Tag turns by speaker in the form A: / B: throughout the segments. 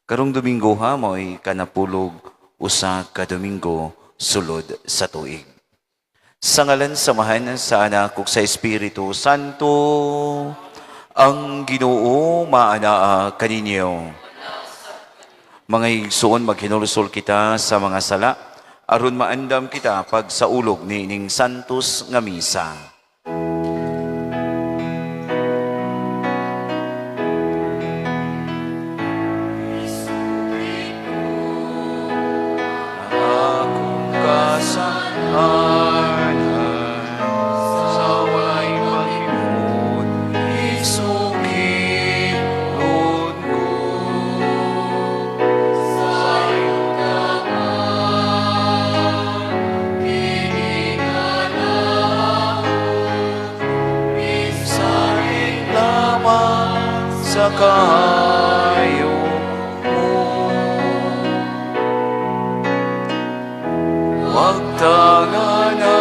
A: Karong Domingo ha, mao'y 11 ka Domingo sulod sa tuig. Sa ngalan sa Amahan, sa Anak ug sa Espiritu Santo, ang Ginoo maanaa kaninyo. Mga igsoon, maghinulsol kita sa mga sala aron maandam kita pag saulog niining Santos nga Misa. Akong kasalanan sa walay paghimot, isukilon ko. Sa iyong Bisarin lamang sa kaayo mo. Wag tangana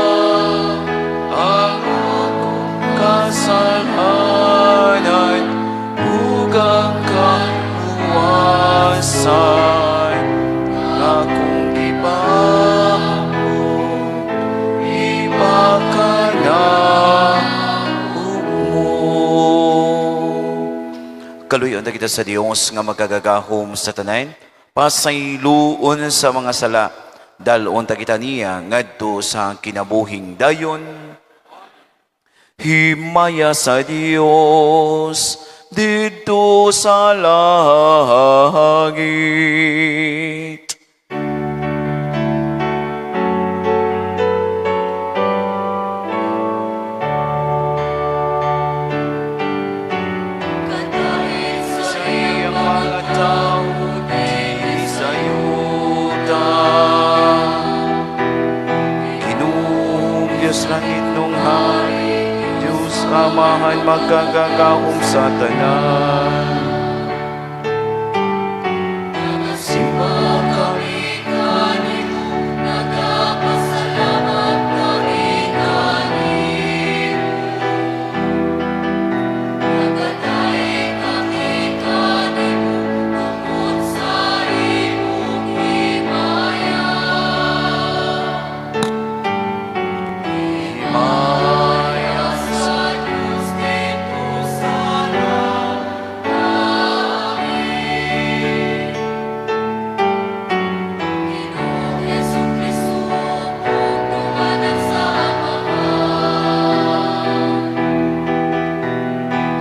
A: ang akong kasalanan ug ang kahuwasan nga akong gibakod, ipakanaog mo. Kaluy-on ta kita sa Dios nga makagagahom sa tanan, pasayloon sa mga sala, dal-on ta kita niya ngadto sa kinabuhing dayon. Himaya sa Dios didto sa langit.
B: Kadahin
A: Sa iyang mga tao dinhi sa yuta. Ginoong Diyos langit nung hari, Diyos Amahan magkagagahom sa tanan. Simba kami
B: kanimo, nagapasalamat kami kanimo. Nagadaig kami kanimo tungod sa imong himaya.
A: Himaya
B: sa Diyos didto sa langit. Ginoong Jesu-Cristo, bugtong Anak sa Amahan.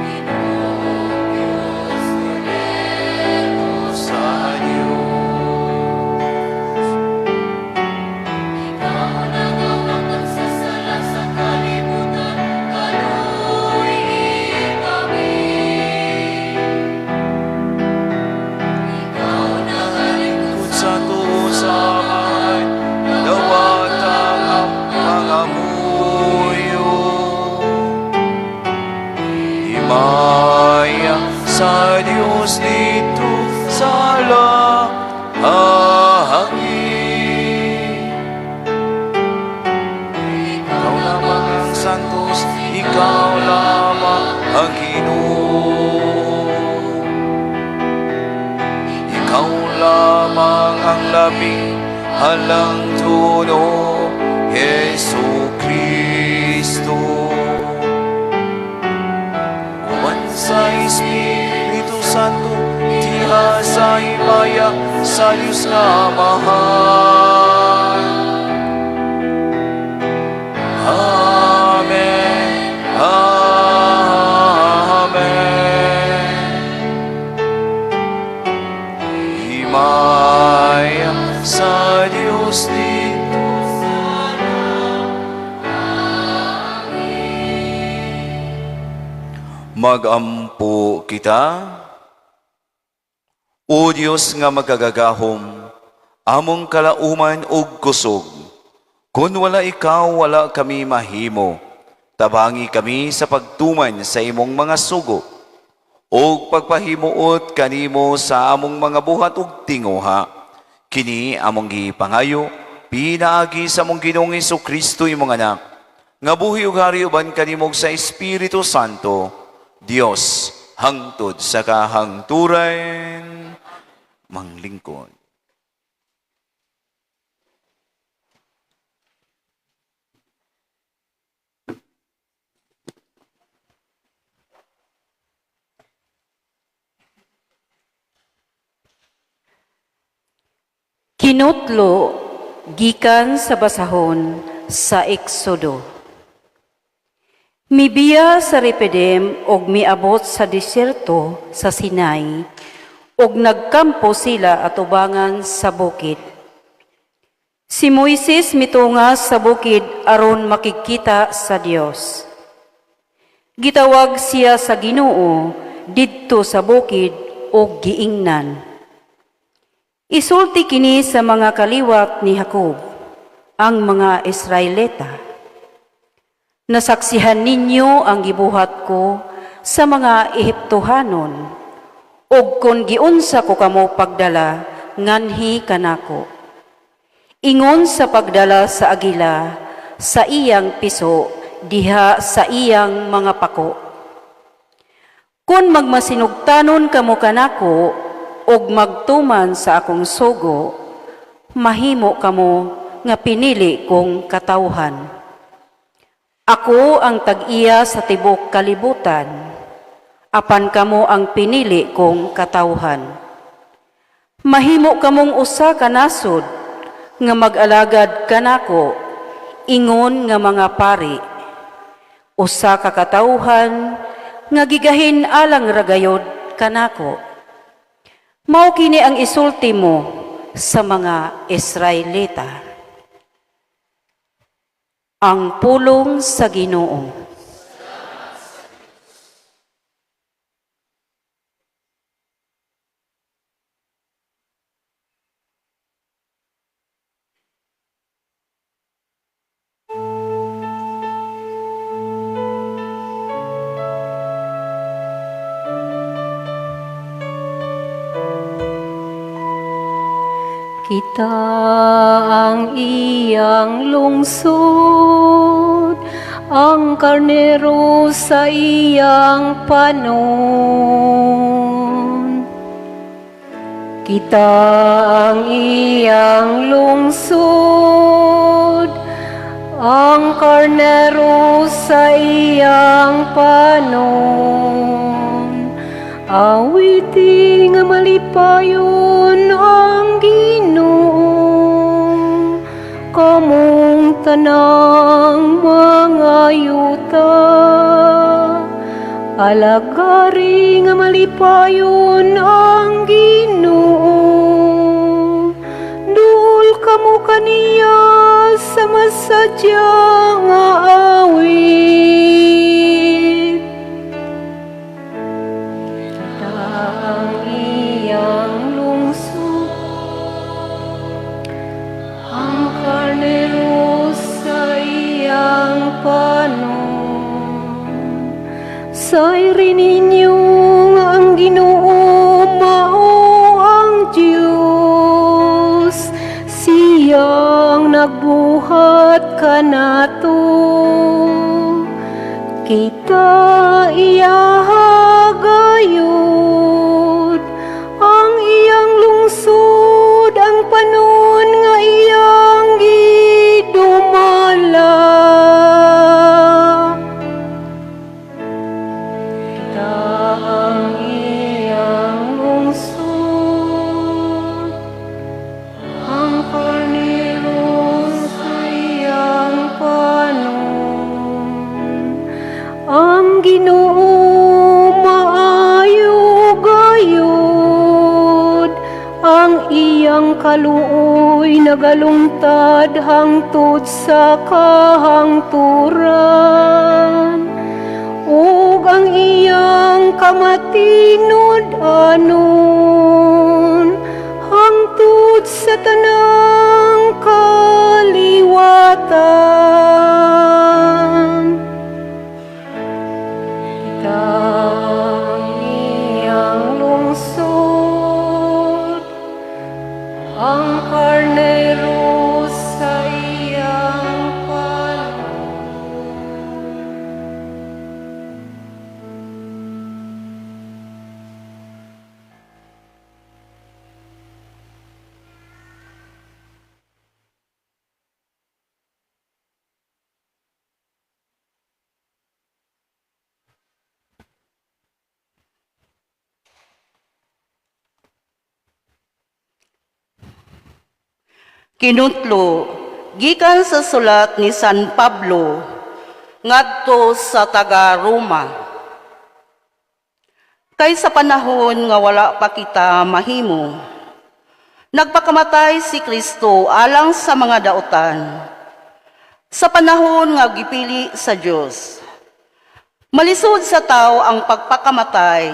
B: Ginoong Diyos, Kordero
A: sa Diyos.
B: Ikaw nagawangkat sa sala sa kalibutan, kaluy-i kami. Ikaw nagalingkod
A: Sa tuo sa Amahan, dawata ang pangamuyo. Himaya sa Diyos didto sa langit. Ikaw lamang ang santos, ikaw lamang ang Ginoo. Ikaw lamang ang labing halang trono, Jesu Kristo. Uban sa Espiritu Santo, diha sa himaya sa Diyos nga Amahan. Amen. Amen. Himaya sa Diyos didto
B: sa langit.
A: Magampo kita. O Dios nga magagagahom, among kalauman ug kusog, kun wala ikaw, wala kami mahimo. Tabangi kami sa pagtuman sa imong mga sugo ug pagpahimuot kanimo sa among mga buhat ug tinguha. Kini among gipangayo pinaagi sa among Ginoong Kristo, imong Anak, nga buhi ug hari uban kanimo sa Espiritu Santo, Dios, hangtod sa kahangturan. Manglingkod.
C: Kinutlo gikan sa basahon sa Exodo. Mibiya sa Repidim og miabot sa disyerto sa Sinai og nagkampo sila atubangan sa bukid. Si Moises mitunga sa bukid aron makigkita sa Dios. Gitawag siya sa Ginoo didto sa bukid og giingnan: "Isulti kini sa mga kaliwat ni Jacob, ang mga Israelita. Nasaksihan ninyo ang gibuhat ko sa mga Ehiptohanon, ug kon giunsa ko kamo pagdala nganhi kanako. Ingon sa pagdala sa agila sa iyang piso diha sa iyang mga pako. Kung magmasinugtanon kamo kanako ug magtuman sa akong sugo, mahimo kamo nga pinili kong katawhan. Ako ang tag-iya sa tibok kalibutan, apan kamo ang pinili kong katawhan. Mahimo kamong usa ka nasod nga mag-alagad kanako ingon nga mga pari. Usa ka katawhan nga gigahin alang ra gayod kanako. Mao kini ang isulti mo sa mga Israelita." Ang pulong sa Ginoo.
B: Kita ang iyang lungsod, ang karnero sa iyang panon. Kita ang iyang lungsod, ang karnero sa iyang panon. Awiti nga malipayon ang Ginoo, kamong tanang mga yuta. Alagari nga malipayon ang Ginoo. Duol kamo kaniya sa masadya nga awit. Kita ang iyang lungsod, ang karnero sa iyang panon. Sayri ninyo nga ang Ginoo mao ang Dios, siyang nagbuhat kanato. Kita iyaha gayud, ang iyang lungsod, ang panon nga iyang gidumala. Kita ang iyang lungsod, ang karnero sa iyang panon. Ang Ginoo maayo gayud, ang iyang kaluoy nagalungtad hangtod sa kahangturan, ug ang iyang kamatinud-anon hangtod sa tanang kaliwatan. Kita ang iyang lungsod, ang karnero sa iyang panon.
D: Kinutlo gikan sa sulat ni San Pablo ngadto sa taga Roma. Kay sa panahon nga wala pa kita mahimo, nagpakamatay si Kristo alang sa mga dautan. Sa panahon nga gipili sa Dios. Malisod sa tao ang pagpakamatay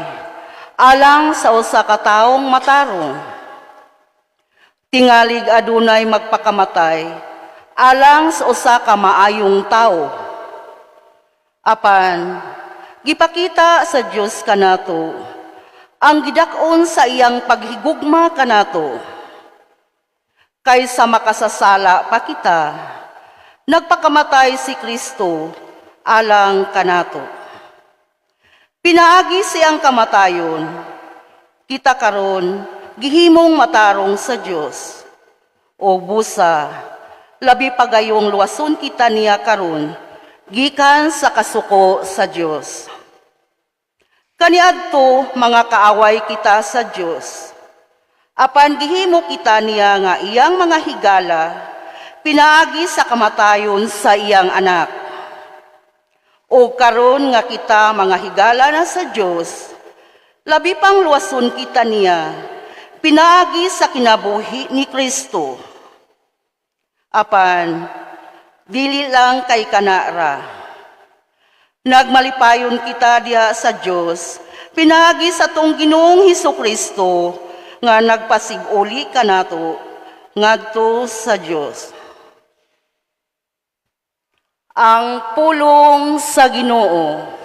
D: alang sa usa ka taong matarong. Tingalig adunay magpakamatay alang sa usa ka maayong tawo. Apan gipakita sa Dios kanato ang gidak-on sa iyang paghigugma kanato. Kaysa makasasala pa kita, nagpakamatay si Kristo alang kanato. Pinaagi sa iyang kamatayon, kita karon gihimong matarong sa Dios. O busa, labi pagayong luwason kita niya karon gikan sa kasuko sa Dios. Kaniadto mga kaaway kita sa Dios. Apan gihimo kita niya nga iyang mga higala pinaagi sa kamatayon sa iyang anak. O karon nga kita mga higala na sa Dios, labi pang luwason kita niya pinaagi sa kinabuhi ni Kristo. Apan dili lang kay kanara. Nagmalipayon kita diha sa Dios pinaagi sa atong Ginoong Hesus Kristo nga nagpasig-uli kanato ngadto sa Dios. Ang pulong sa Ginoo.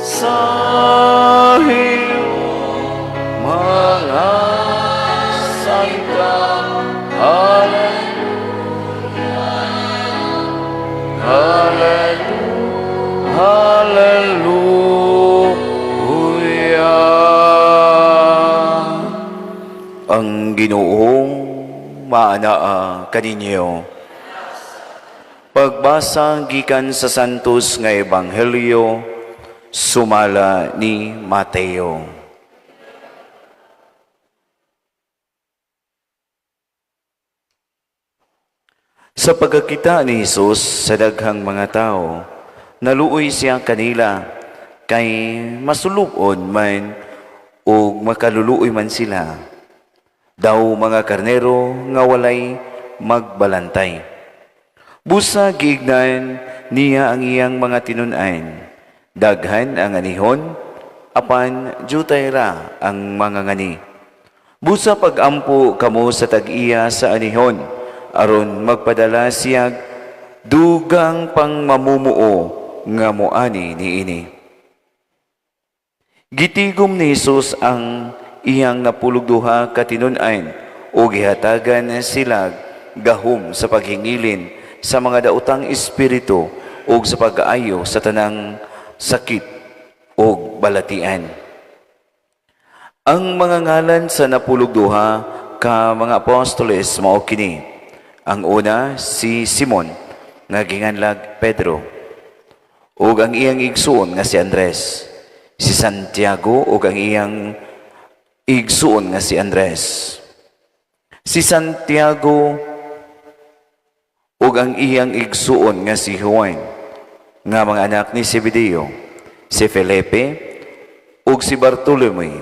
A: Sa iyong mga salita. Hallelujah, hallelujah, hallelujah. Ang Ginoong maanaa kaninyo. Pagbasa gikan sa Santos nga Ebanghelyo sumala ni Mateo. Sa pagkakita ni Hesus sa daghang mga tao, naluoy siya kanila kay masulubon man ug makaluluoy man sila. Daw mga karnero nga walay magbalantay. Busa giignan niya ang iyang mga tinun-an. Daghan ang anihon, apan jutay ra ang mga ngani. Busa pagampo kamo sa tag-iya sa anihon, aron magpadala siya dugang pang mamumuo nga moani niini. Gitigom ni Hesus ang iyang 12 ka tinun-an ug gihatagan sila gahom sa paghingilin sa mga daotang espiritu ug sa pag-aayo sa tanang sakit ug balatian. Ang mga ngalan sa 12 ka mga apostoles mao kini. Ang una si Simon nga ginganlag Pedro ug ang iyang igsuon nga si Andres, si Santiago ug ang iyang igsuon nga si Andres, si Santiago ug ang iyang igsuon nga si Juan nga mga anak ni Zebedeo, si Felipe ug si Bartolome,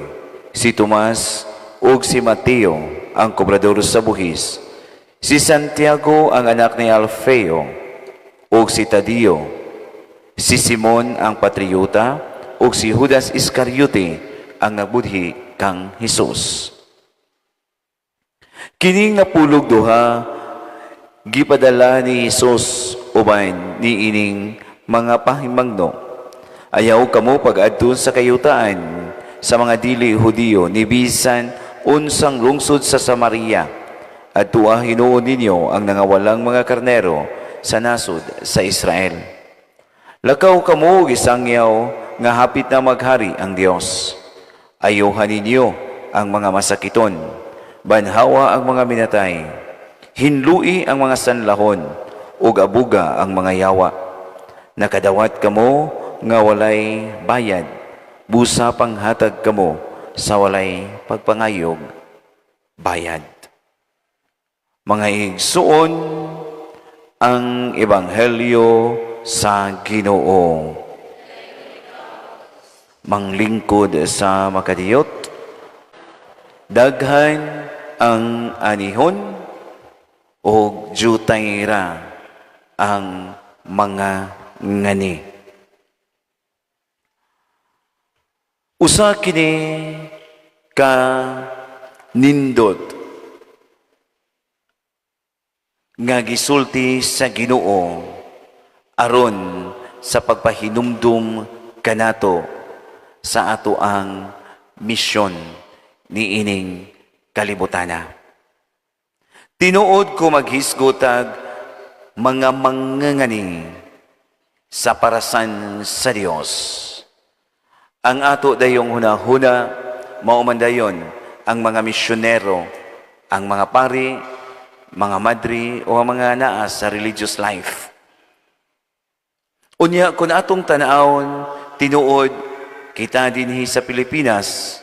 A: si Tomas ug si Mateo ang kobrador sa buhis, si Santiago ang anak ni Alfeo ug si Tadeo, si Simon ang patriota ug si Judas Iscariote ang nagbudhi kang Hesus. Kining 12 gipadala ni Hesus uban niining mga pahimangno. Ayaw kamo pag-adto sa kayutaan sa mga dili Hudiyo ni bisan unsang lungsod sa Samaria. Adtoa hinuon ninyo ang nangawalang mga karnero sa nasod sa Israel. Lakaw kamo ug isangyaw nga hapit na maghari ang Dios. Ayuhan ninyo ang mga masakiton, banhawa ang mga minatay, hinlui ang mga sanlahon, ug abuga ang mga yawa. Nakadawat kamo nga walay bayad, busa panghatag kamo sa walay pagpangayog bayad. Mga igsuon, ang Ebanghelyo sa Ginoo. Manglingkod sa makadiyot, daghan ang anihon ug jutay ra ang mga ngani. Usa kini ka nindot nga gisulti sa Ginoo aron sa pagpahinumdum kanato sa ato ang misyon niining kalibutana. Tinuod ko maghisgotag mga mangangani sa parasan sa Dios. Ang ato dayong hunahuna, mao man dayon ang mga misyonero, ang mga pari, mga madri o ang mga naa sa religious life. Unya, kung atong tanawon, tinuod kita dinhi sa Pilipinas,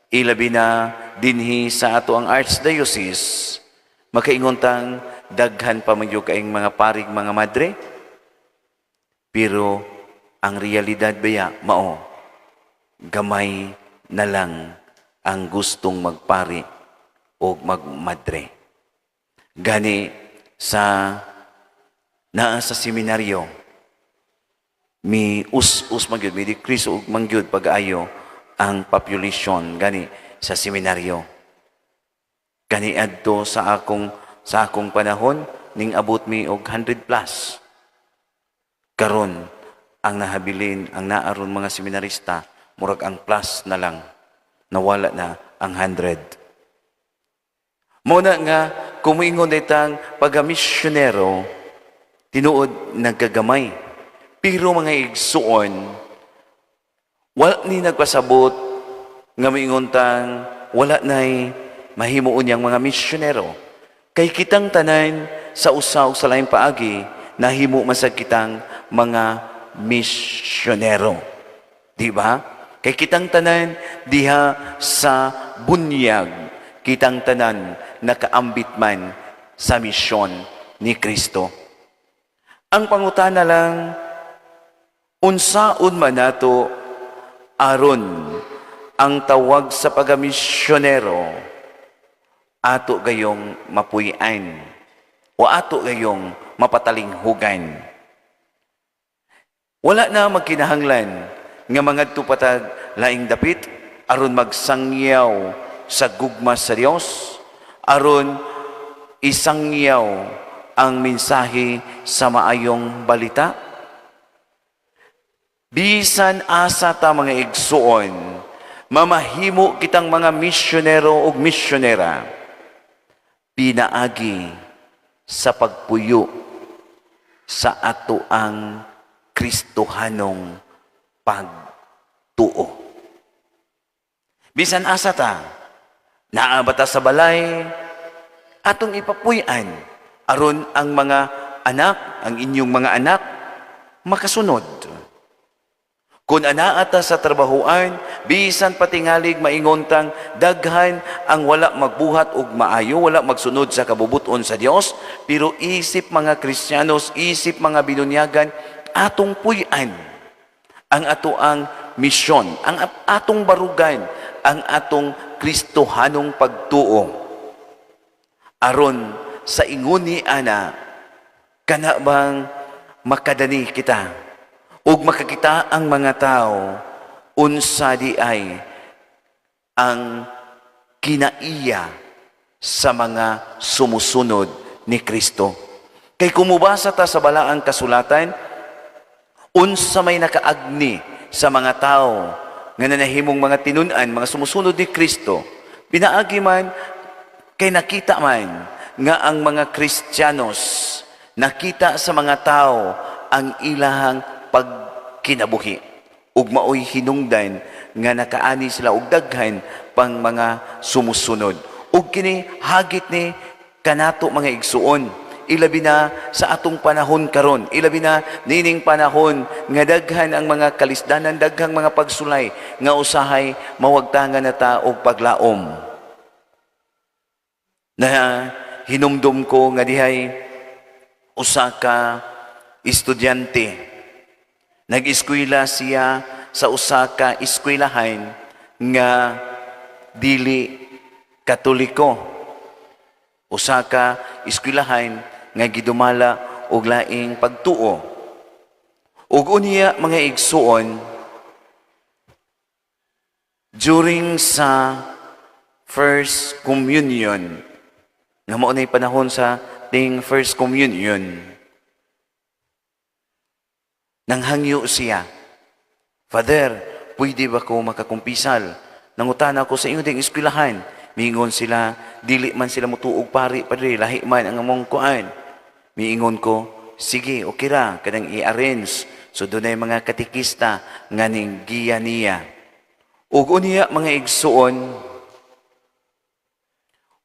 A: ilabi na dinhi sa ato ang Archdiocese, makaingon tang daghan pa man gyud kaayong mga parig, mga madre. Pero ang realidad baya mao gamay na lang ang gustong magpari o magmadre. Gani sa naa sa seminaryo, mi us-us man gyud, mi decrease og man gyud pag-ayo ang population gani sa seminaryo. Kani adto sa akong panahon ning abot mi og 100 plus. Karon ang nahabilin, ang naaron mga seminarista, murag ang plus na lang, nawala na ang 100. Mao na nga kumuingon ditang pagamisyonero, tinuod nagkagamay. Pero mga igsuon, wala ni nagpasabot nga moingon tang wala na'y mahimuon niyang mga misyonero. Kay kitang tanan sa usa o sa laing paagi, nahimo man sad kitang mga misyonero. Di ba? Kay kitang tanan diha sa bunyag, kitang tanan nakaambit man sa misyon ni Kristo. Ang pangutana lang, unsaon man nato aron ang tawag sa pagamisyonero ato gayong mapuy-an o ato gayong mapatalinghugan? Wala na magkinahanglan nga mangadto pa tag laing dapit aron magsangyaw sa gugma sa Dios, aron isangyaw ang mensahe sa maayong balita. Bisan asa ta, mga igsuon, mamahimo kitang mga misyonero ug misyonera pinaagi sa pagpuyo sa ato ang Kristohanong pagtuo. Bisan asa ta, naa ba ta sa balay, atong ipapuy-an aron ang mga anak, ang inyong mga anak, makasunod. Kung anaa ta sa trabahuan, bisan patingalig maingon tang daghan ang wala magbuhat og maayo, wala magsunod sa kabubuton sa Dios, pero isip mga Kristiyanos, isip mga binunyagan, atong puy-an ang ato ang misyon, ang atong barugan, ang atong Kristohanong pagtuo. Aron sa ingon ni ana, kana bang makadani kita ug makakita ang mga tao unsa di ay ang kinaiya sa mga sumusunod ni Kristo. Kay kumubasa ta sa balaang kasulatan, unsa may nakaagni sa mga tao nga nanahimong mga tinun-an, mga sumusunod ni Kristo, pinaagi man kay nakita man nga ang mga Kristiyanos, nakita sa mga tao ang ilahang pagtuo. kinabuhi. Ug maoy hinungdan nga nakaani sila og daghan pang mga sumusunod. Ug kini hagit ni kanato, mga igsuon, ilabi na sa atong panahon karon, ilabi na nining panahon nga daghan ang mga kalisdanan, daghang mga pagsulay nga usahay mawagtangan na ta og paglaom. Na hinumdum ko nga dihay usa ka estudyante, nag-eskwela siya sa usa ka eskwelahan nga dili Katoliko, usa ka eskwelahan nga gidumala og laing pagtuo. Ug unya, mga igsuon, during sa first communion, nga mao nay panahon sa ting first communion, nanghangyo siya, "Father, pwede ba ko makakumpisal? Nangutana ko sa inyo ding eskwelahan. Miingon sila, dili man sila mutuo og pari, padre, lahi man ang among kuan." Miingon ko, "Sige, okay ra, kanang i-arrange." So dunay mga katikista nga ning giya niya. Ug unya, mga igsuon,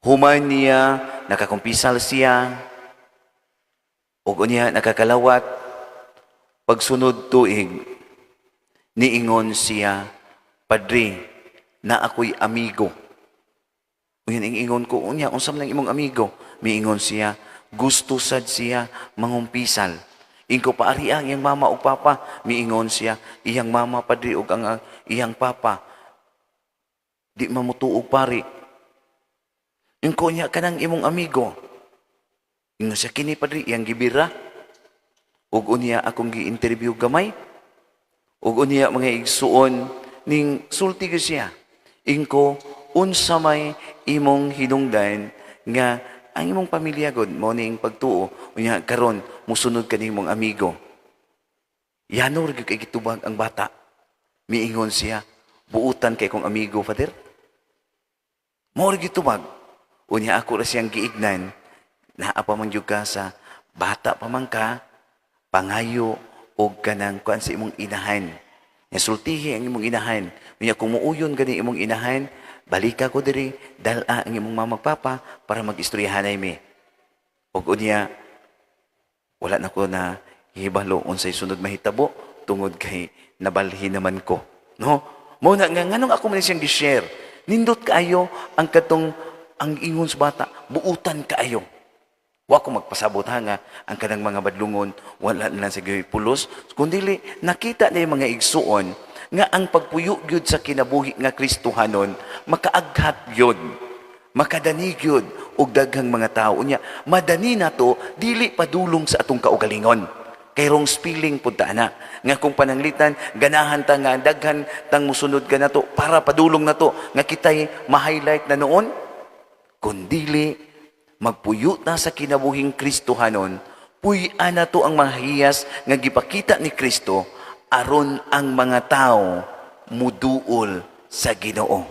A: human niya, nakakumpisal siya, ug unya nakakalawat, pagsunod tuig, niingon siya, "Padre, na ako'y amigo." Unya ingon ko, "Unya, unsa man ang imong amigo?" Miingon siya, gusto sad siya mangumpisal. Ingko, "Paari ang iyang mama ug papa?" Miingon siya, iyang mama, padre, ug ang iyang papa, di man mutuo og pari. Ingko niya, "Kanang imong amigo?" Ingon siya, "Kini, padre, iyang gibira." Ug unya akong gi-interview gamay. Ug unya, mga igsuon, ning sulti gyud siya. Ingko, "Unsa may imong hinungdan nga ang imong pamilya gud mo ning pagtuo, unya karon musunod ka nimong amigo?" Yano ra gyud kay gitubag ang bata. Miingon siya, "Buutan kay kong amigo, Father." Mao ra gitubag. Unya ako ra siyang giignan, naa pa man gyud ka sa bata pa man ka, pangayo og kanang kuan sa imong inahan. Nga sultihi ang imong inahan. Unya kung muuyon gani imong inahan, balika ko diri, dala ang imong mama ug papa para mag-istoryahanay mi. Ug unya wala na ko na hibalo unsay sunod mahitabo tungod kay nabalhin naman ko. No? Mao na nga nganong ako man siyang gi-share. Nindot kaayo ang katong ang ingon sa bata, buutan kaayo. Wa ko magpasabot ha nga ang kanang mga badlungon wala na lang sa pulos, kundili nakita na yung mga igsuon nga ang pagpuyo gyud sa kinabuhi nga Kristohanon makaaghat gyud, makadani gyud og daghang mga tao. Unya madani nato dili padulong sa atong kaugalingon, kay wrong spelling pud ta ana nga kung pananglitan ganahan ta nga daghan tang musunod ka nato para padulong nato nga kitay ma-highlight na noon, kundili magpuyo ta sa kinabuhing Kristohanon, puy-an nato ang mga hiyas nga gipakita ni Kristo aron ang mga tao muduol sa Ginoo.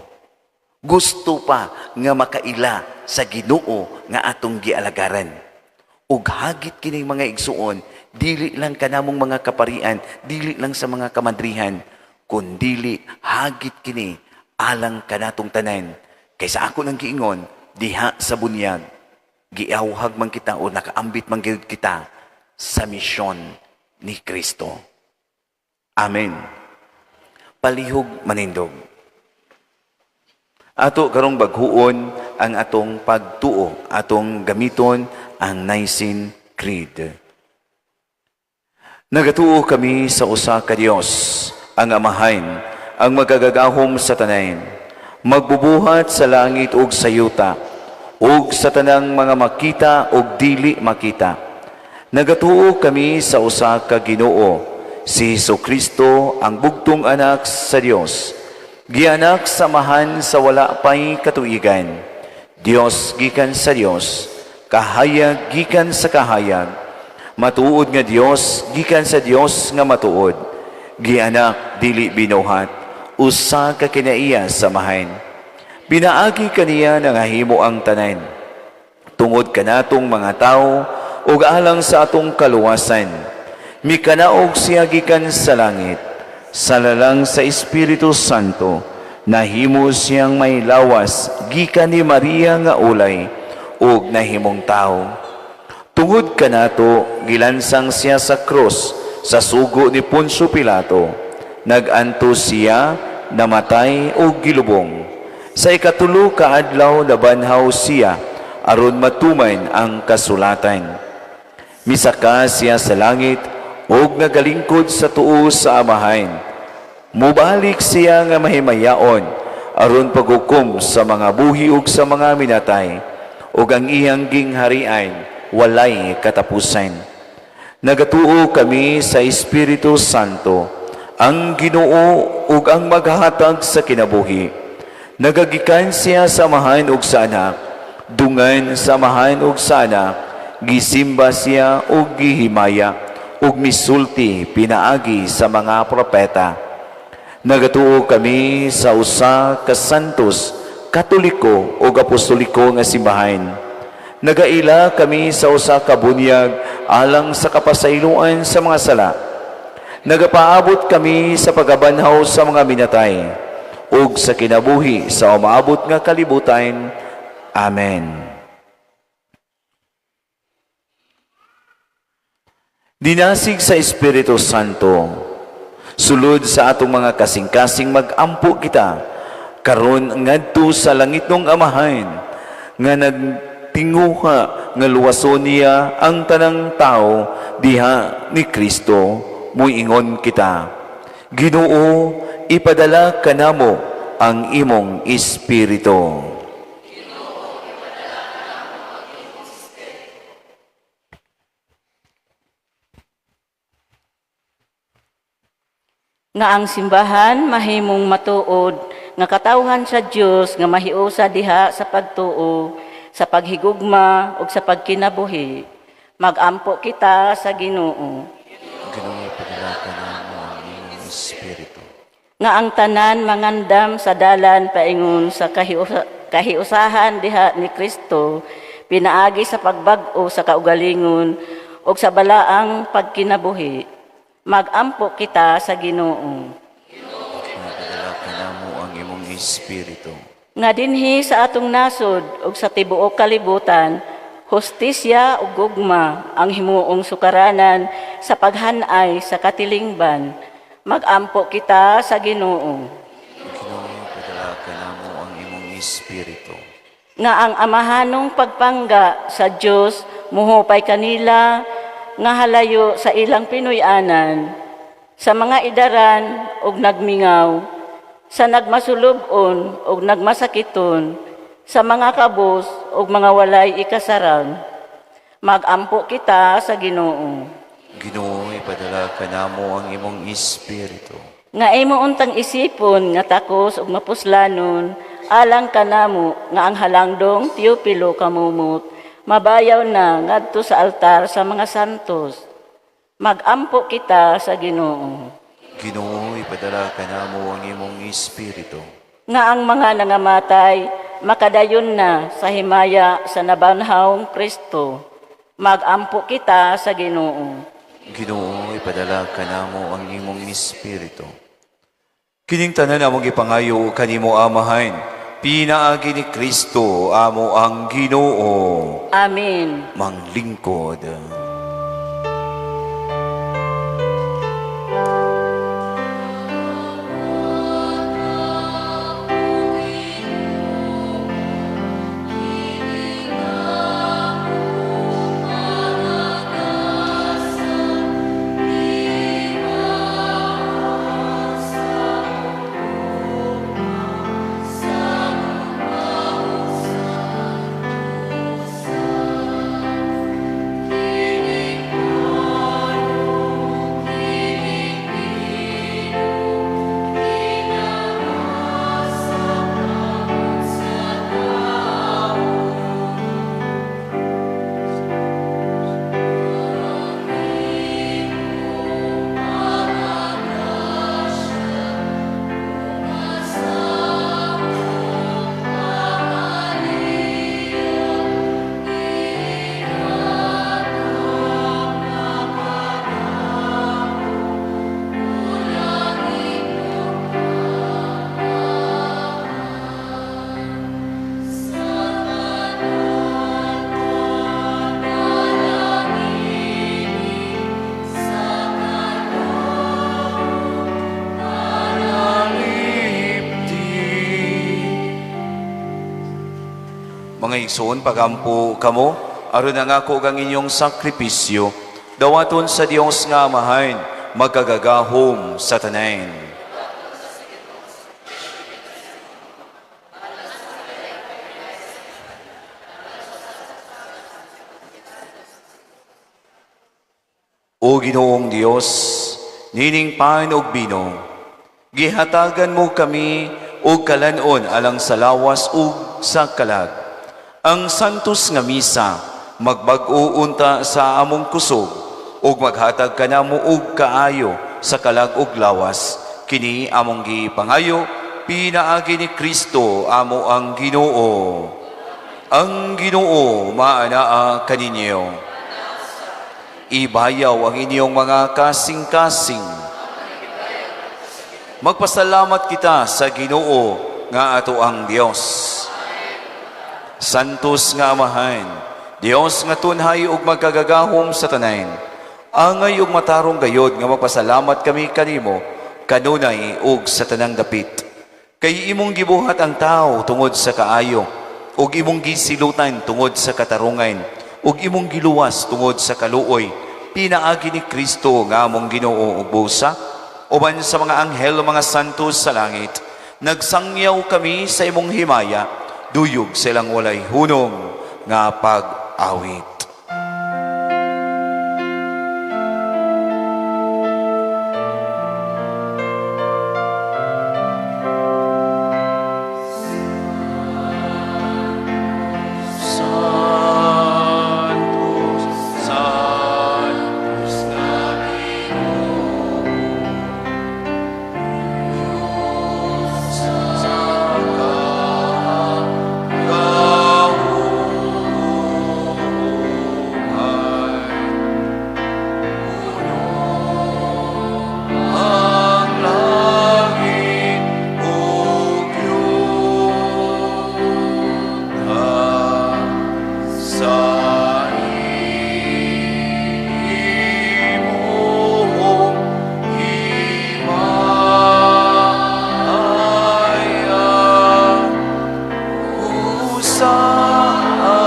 A: Gusto pa nga makaila sa Ginoo nga atong gialagaran. Ug hagit kining mga igsuon, dili lang kanamong mga kaparian, dili lang sa mga kamadrihan, kundili hagit kini alang kanatong tanan. Kay sa ako nang giingon, diha sa bunyag, giawhag man kita o nakaambit man gyud kita sa misyon ni Kristo. Amen. Palihog manindog. Ato karong bag-on ang atong pagtuo, atong gamiton ang Nicene Creed. Nagatuo kami sa usa ka Dios, ang Amahan, ang makagagahom sa tanan, magbubuhat sa langit ug sa yuta, ug sa tanang mga makita ug dili makita. Nagatuo kami sa usa ka Ginoo, si Hesus Kristo, ang bugtong anak sa Dios. Gianak sa Amahan sa wala pay katuigan. Dios gikan sa Dios, kahayag gikan sa kahayag. Matuod nga Dios gikan sa Dios nga matuod. Gianak, dili binuhat, usa ka kinaiya sa Amahan. Pinaagi kaniya nangahimo ang tanan. Tungod kanatong mga tao ug alang sa atong kaluwasan, Mikanaog siya gikan sa langit, sa lalang sa Espiritu Santo, nahimo siyang may lawas gikan ni Maria nga ulay ug nahimong tawo. Tungod kanato, gilansang siya sa krus sa sugo ni Poncio Pilato. Nag-antos siya, namatay ug gilubong. Sa ikatulo ka adlaw nabanhaw siya aron matuman ang kasulatan. Misaka siya sa langit ug nagalingkod sa tuo sa Amahan. Mubalik siya nga mahimayaon aron paghukom sa mga buhi ug sa mga minatay, ug ang iyang gingharian walay katapusan. Nagatuo kami sa Espiritu Santo, ang Ginoo ug ang maghatag sa kinabuhi. Nagagikan siya sa Amahan ug sa Anak, dungan sa Amahan ug sa Anak, gisimba siya ug gihimaya ug misulti pinaagi sa mga propeta. Nagatuo kami sa usa ka santos, Katoliko ug Apostoliko nga simbahan. Nagaila kami sa usa ka bunyag alang sa kapasayloan sa mga sala. Nagapaabot kami sa pagkabanhaw sa mga minatay ug sa kinabuhi sa umaabot nga kalibutan. Amen. Dinasig sa Espiritu Santo, sulod sa atong mga kasing-kasing, magampo kita karon ngadto sa langitnong Amahan nga nagtinguha nga luwason niya ang tanang tao diha ni Kristo. Muingon kita: Ginoo, ipadala kanamo ang imong Espiritu.
E: Nga ang simbahan mahimong matuod nga katawhan sa Dios nga mahiusa diha sa pagtuo, sa paghigugma ug sa pagkinabuhi. Magampo kita sa Ginoo.
A: Ginoo, ipadala kanamo ang imong Espiritu.
E: Nga ang tanan mangandam sa dalan paingon sa kahiusahan diha ni Kristo pinaagi sa pagbag-o sa kaugalingon ug sa balaang pagkinabuhi. Magampo kita sa Ginoo.
A: Ipadala kanamo ang imong Espiritu.
E: Nga dinhi sa atong nasod ug sa tibuok kalibutan, hustisya ug gugma ang himuong sukaranan sa paghanay sa katilingban. Magampo kita sa Ginoo.
A: Ginoo, ipadala kanamo ang imong Espiritu.
E: Nga ang amahanong pagpangga sa Dios muhupay kanila nga halayo sa ilang Pinoy-anan, sa mga idaran ug nagmingaw, sa nagmasulub-on ug nagmasakiton, sa mga kabos ug mga walay ikasarang. Magampo kita sa Ginoo.
A: Ginoo, ipadala kanamo ang imong Espiritu.
E: Nga imo untang isipon nga takos ug mapuslanon alang kanamo nga ang halangdong Teopilo kamumot mabayaw na ngadto sa altar sa mga santos. Magampo kita sa Ginoo.
A: Ginoo, ipadala kanamo ang imong Espiritu.
E: Nga ang mga nangamatay makadayon na sa himaya sa nabanhawng Kristo. Magampo kita sa Ginoo.
A: Ginoo, ipadala kanamo ang imong Espiritu. Kining tanan among gipangayo kanimo, Amahan, pinaagi ni Kristo amo ang Ginoo.
E: Amen.
A: Manglingkod. Mga igsoon, pagampo kamo, aron ang ako kang inyong sakripisyo, dawaton sa Dios nga Amahan, magkagagahom sa tanan. O Ginoong Dios, nining pan ug bino, gihatagan mo kami og kalanon alang sa lawas ug sa kalag. Ang santos nga misa magbag-o unta sa among kusog ug maghatag kanamo og kaayo sa kalag ug lawas. Kini among gipangayo pinaagi ni Kristo amo ang Ginoo. Ang Ginoo maanaa kaninyo. Ibayaw ang inyong mga kasing-kasing. Magpasalamat kita sa Ginoo nga ato ang Dios. Santos nga Amahan, Dios nga tunhay ug magkagagahom sa tanan. Angay ug matarong gayod nga magpasalamat kami kanimo kanunay ug sa tanang dapit. Kay imong gibuhat ang tao tungod sa kaayo, ug imong gisilutan tungod sa katarungan, ug imong giluwas tungod sa kaluoy, pinaagi ni Kristo nga among Ginoo ug busa, uban sa mga anghel ug mga santos sa langit, nagsangyaw kami sa imong himaya, duyog silang walay hunong nga pag-awit. Santos, Santos na Ginoo, Diyos sa kagahuman. Puno ang langit ug yuta sa imong himaya. Hosana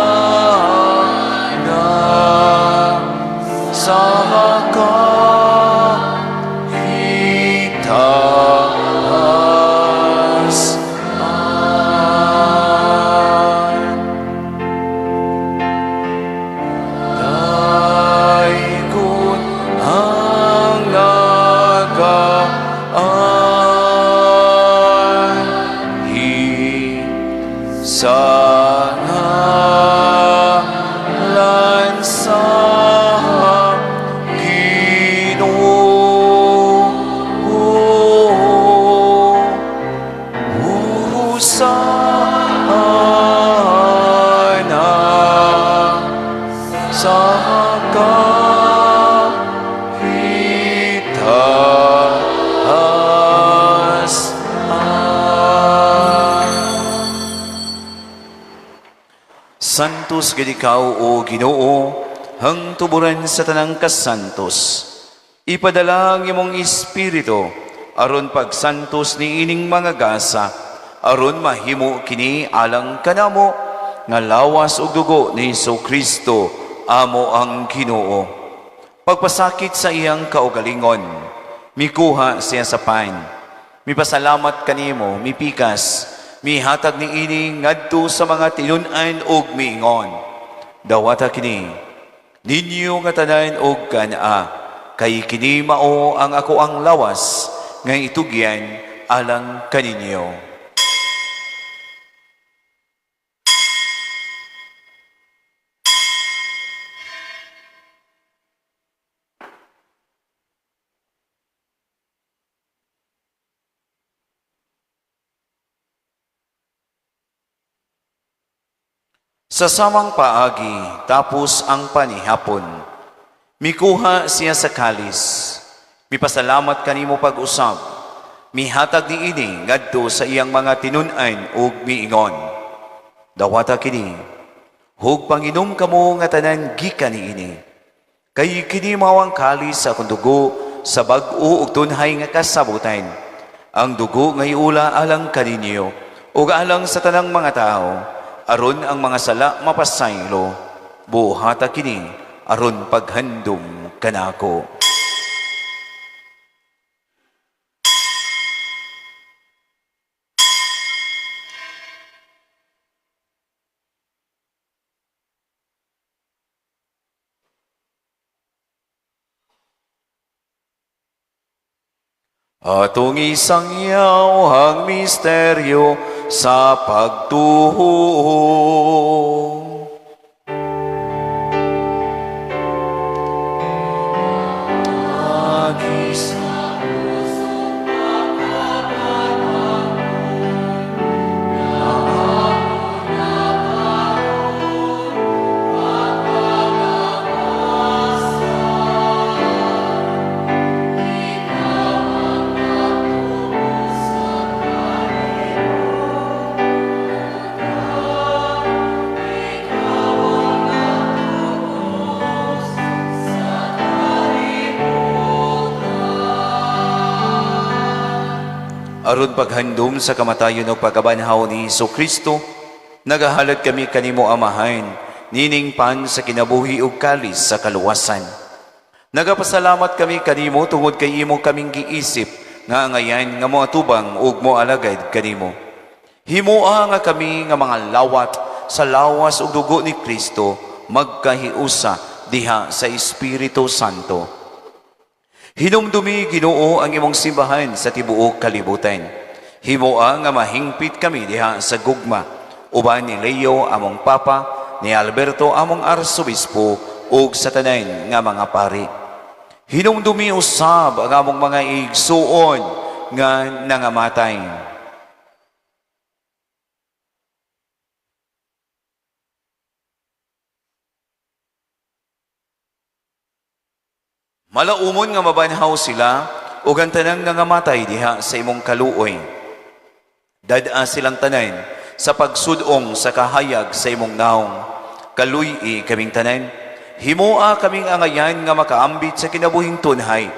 A: sa kahitaas-an. Daygon ang nagaanhi sa ngalan sa Ginoo. Hosana sa kahitaas-an. Santos gid ikaw, o Ginoo, hangtuburan sa tanang kasantos. Ipadala ang imong espiritu aron pagsantos ni ining mga gasa, aron mahimo kini alang kanamo nga lawas ug dugo ni Hesus Kristo amo ang Ginoo. Pagpasakit sa iyang kaugalingon, mikuha siya sa pan. Mipasalamat kanimo, mipikas, mihatag ni ini ngadto sa mga tinun-an ug miingon. Dawata kini, ninyo nga tanan og kan-a, kay kini mao ang ako ang lawas nga itugyan alang kaninyo. Sa samang paagi, tapos ang panihapon, mikuha siya sa kalis, mipasalamat kanimo pag-usab, mihatag ni ini ngadto sa iyang mga tinun-an ug miingon. Dawata kini, hug panginom kamo nga tanan gikan niini. Kay kini mao ang kalis sa akong dugo sa bag-o ug tunhay nga kasabutan. Ang dugo nga iula alang kaninyo ug alang sa tanang mga tao aron ang mga sala mapasaylo. Buhata kini aron paghandom kanako. Atong isangyaw ang misteryo sa pagtuo. Aron paghandom sa kamatayon ug pagkabanhaw ni Hesus Kristo, nagahalad kami kanimo, Amahan, nining pan sa kinabuhi ug kalis sa kaluwasan. Nagapasalamat kami kanimo tungod kay imo kaming giisip nga angayan nga moatubang ug moalagad kanimo. Himoa nga kami nga mga lawat sa lawas ug dugo ni Kristo magkahiusa diha sa Espiritu Santo. Hinumdumi, Ginoo, ang imong simbahan sa tibuok kalibutan. Himoa nga mahingpit kami diha sa gugma uban ni Leo among Papa, ni Alberto among Arsobispo ug sa tanan nga mga pari. Hinumdumi usab ang among mga igsuon nga nangamatay. Malaumon nga mabanhaw sila ug ang tanang nangamatay diha sa imong kaluoy. Dad-a silang tanan sa pagsudong sa kahayag sa imong naong. Kaluy-i kaming tanan. Himoa kaming angayan nga makaambit sa kinabuhing tunhay.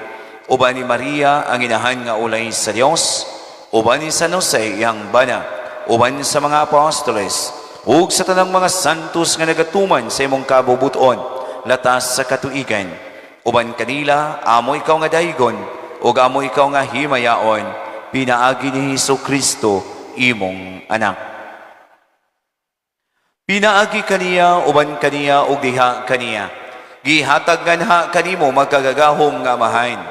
A: Uban ni Maria ang inahan nga ulay sa Dios, uban ni San Jose iyang bana, uban sa mga apostoles, ug sa tanang mga santos nga nagatuman sa imong kabubuton, latas sa katuigan. Uban kanila, amo ikaw nga daygon, ug amo ikaw nga himayaon, pinaagi ni Hesus Kristo, imong anak. Pinaagi kaniya, uban kaniya, ug diha kaniya. Gihatag nganha kanimo magkagagahom nga Amahan,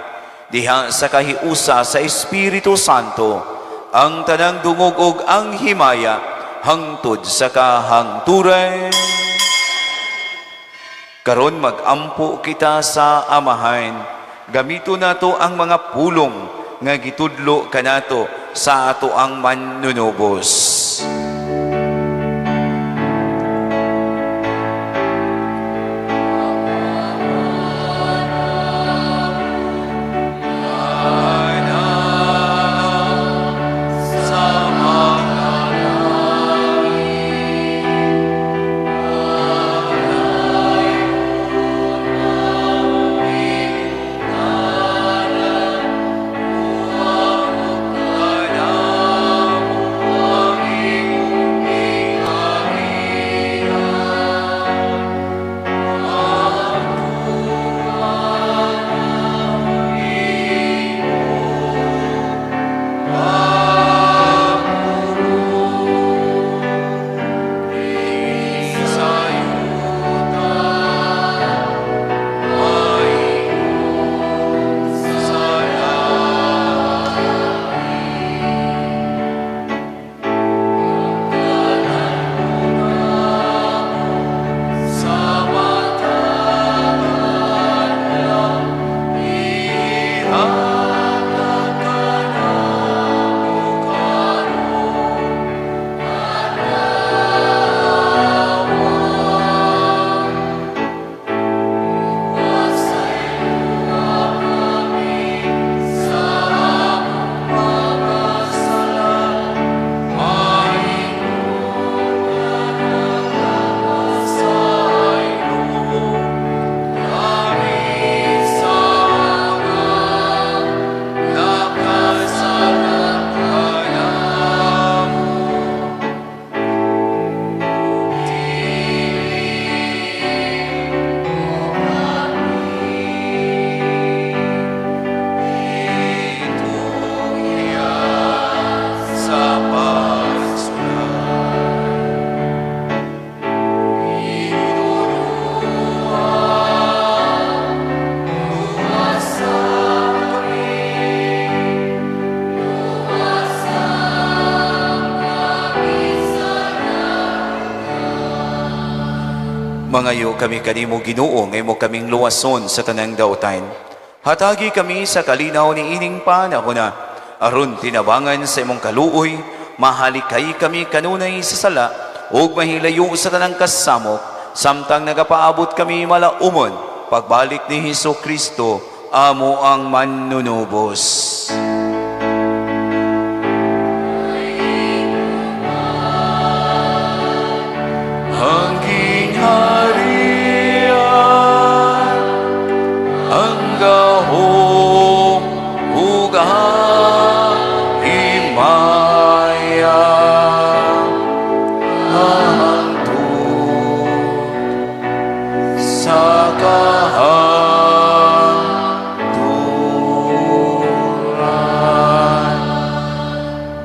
A: diha sa kahiusa sa Espiritu Santo, ang tanang dungog ug ang himaya, hangtod sa kahangturan. Karon mag-ampo kita sa Amahan. Gamito nato ang mga pulong nga gitudlo kanato sa ato ang manunubos. Mangayo kami kanimo, Ginoo, nga imo kaming luwason sa tanang dautan. Hatagi kami sa kalinaw ni ining panahona, aron tinabangan sa imong kaluoy, mahalikay kami kanunay sa sala ug mahilayo sa tanang kasamok, samtang nagapaabot kami malaumon pagbalik ni Hesus Kristo, amo ang manunubos. Ang gingharian, ang gahom ug ang himaya, hangtod sa kahangturan.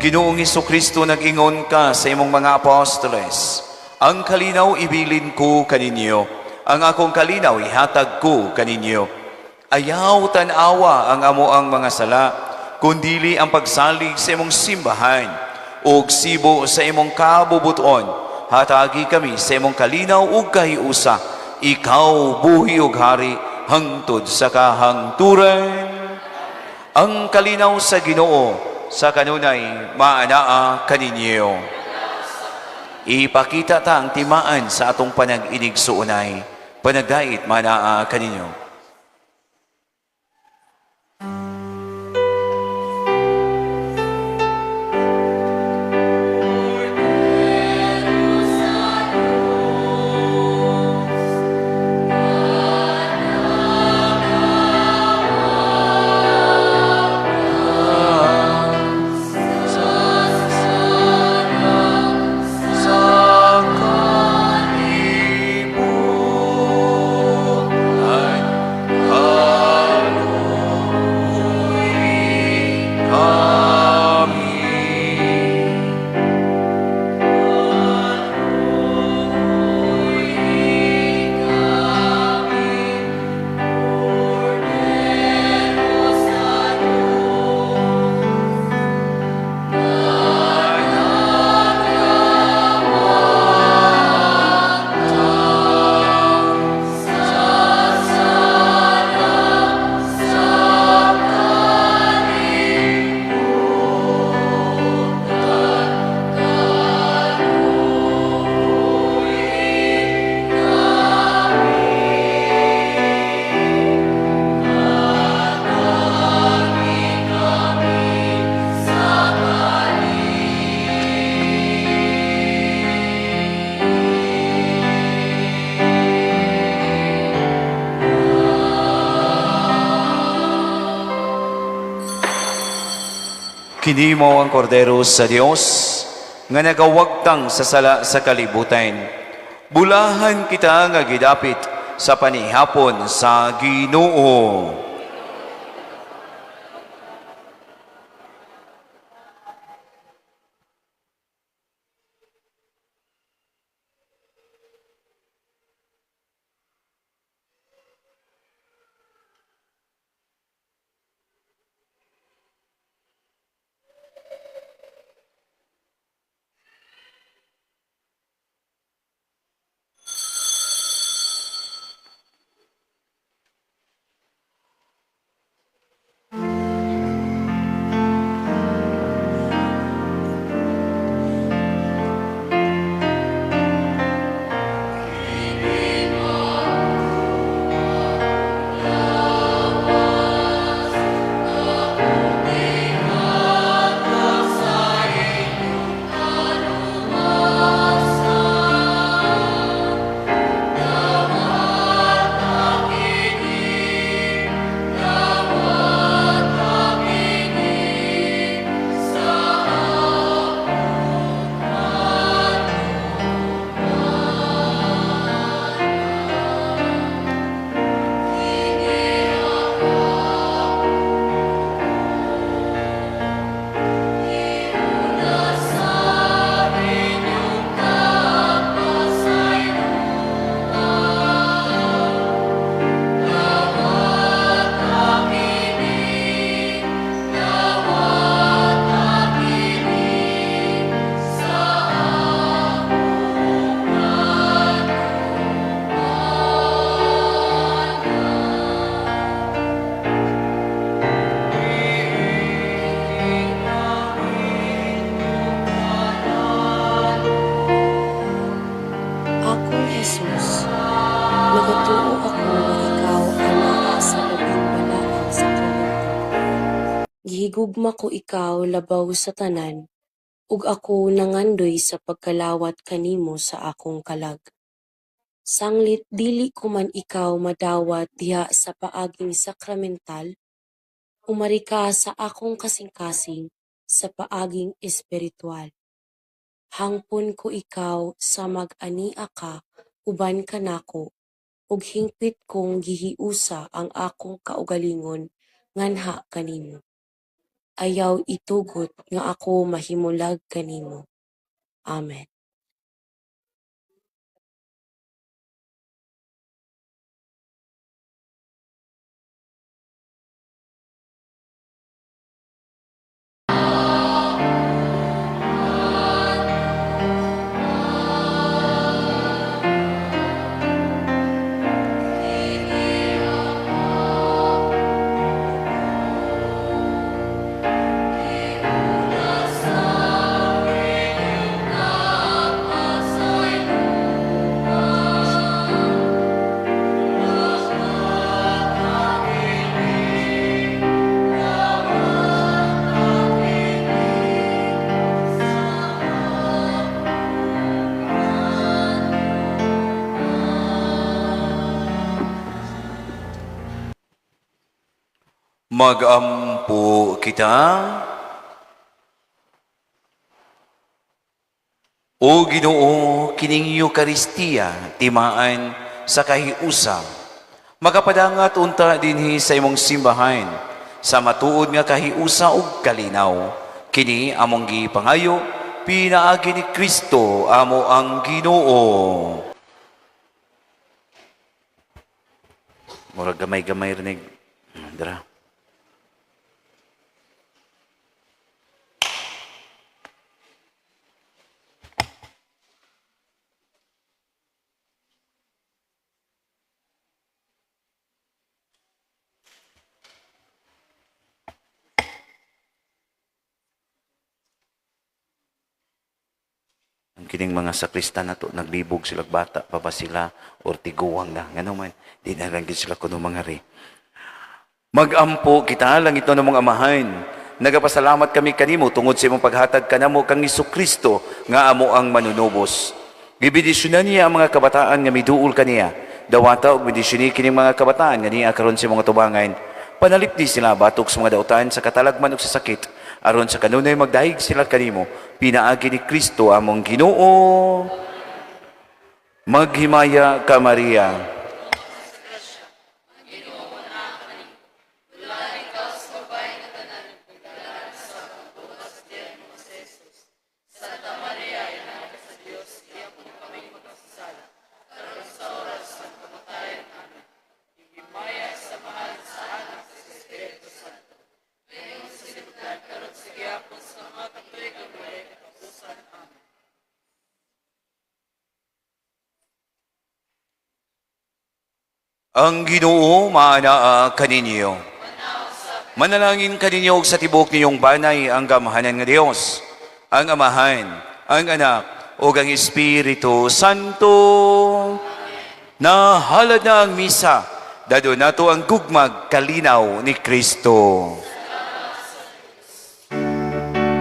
A: Ginoong Kristo, nag-ingon ka sa imong mga apostoles, "Ang kalinaw ibilin ko kaninyo, ang akong kalinaw ihatag ko kaninyo." Ayaw tan-awa ang amoang mga sala, kundili ang pagsalig sa imong simbahan, ug sibo sa imong kabubuton, hatagi kami sa imong kalinaw ug kahiusa. Ikaw buhi ug hari hangtod sa kahangturan. Ang kalinaw sa Ginoo sa kanunay maanaa kaninyo. Ipakita ta ang timaan sa atong panag-inigsuonay. Panagdait manaa kaninyo. Sa kalibutan, kaluoy kami. Kini mao ang kordero sa Dios nga nagawagtang sa sala sa kalibutan. Bulahan kita nga gidapit sa panihapon sa Ginoo.
F: Gihigugma ko ikaw labaw sa tanan, ug ako nangandoy sa pagkalawat kanimo sa akong kalag. Sanglit dili ko man ikaw madawat diha sa paaging sakramental, umari ka sa akong kasing-kasing sa paaging espiritual. Hangpon ko ikaw samag ania ka uban kanako, ug hingpit kong gihiusa ang akong kaugalingon nganha kanimo. Ayaw itugot nga ako mahimulag kanimo. Amen.
A: Magampo kita. O Ginoo, kining Eukaristiya timaan sa kahiusa. Makapadangat unta dinhi sa imong simbahan sa matuod nga kahiusa ug kalinaw. Kini among gipangayo pinaagi ni Kristo amo ang Ginoo. Murag gamay-gamay rinig. Dara. Ang kining mga sakristan nato naglibog sila bata pa ba sila or tiguang na ngano man di na lang gid sila kuno mga re. Magampo kita lang ito ng mga amahan. Nagapasalamat kami kanimo tungod sa imong paghatag kanamo kang Kristo nga amo ang manunubos. Gibidisyonan niya ang mga kabataan nga miduol kaniya. Dawata og bedisyoni kining mga kabataan nga niya karon sa mga tubangan. Panalipdi sila batok sa mga dautan sa katalagman ug sa sakit aron sa kanunay magdahig sila kanimo pinaagi ni Kristo among Ginoo. Maghimaya ka, Maria. Ang Ginoo maanaa kaninyo. Manalangin kaninyo og sa tibuok ninyong banay ang gamhanan nga Dios, ang Amahan, ang Anak, ug ang Espiritu Santo. Nahalad na ang misa, dado nato ang gugmag kalinaw ni Kristo.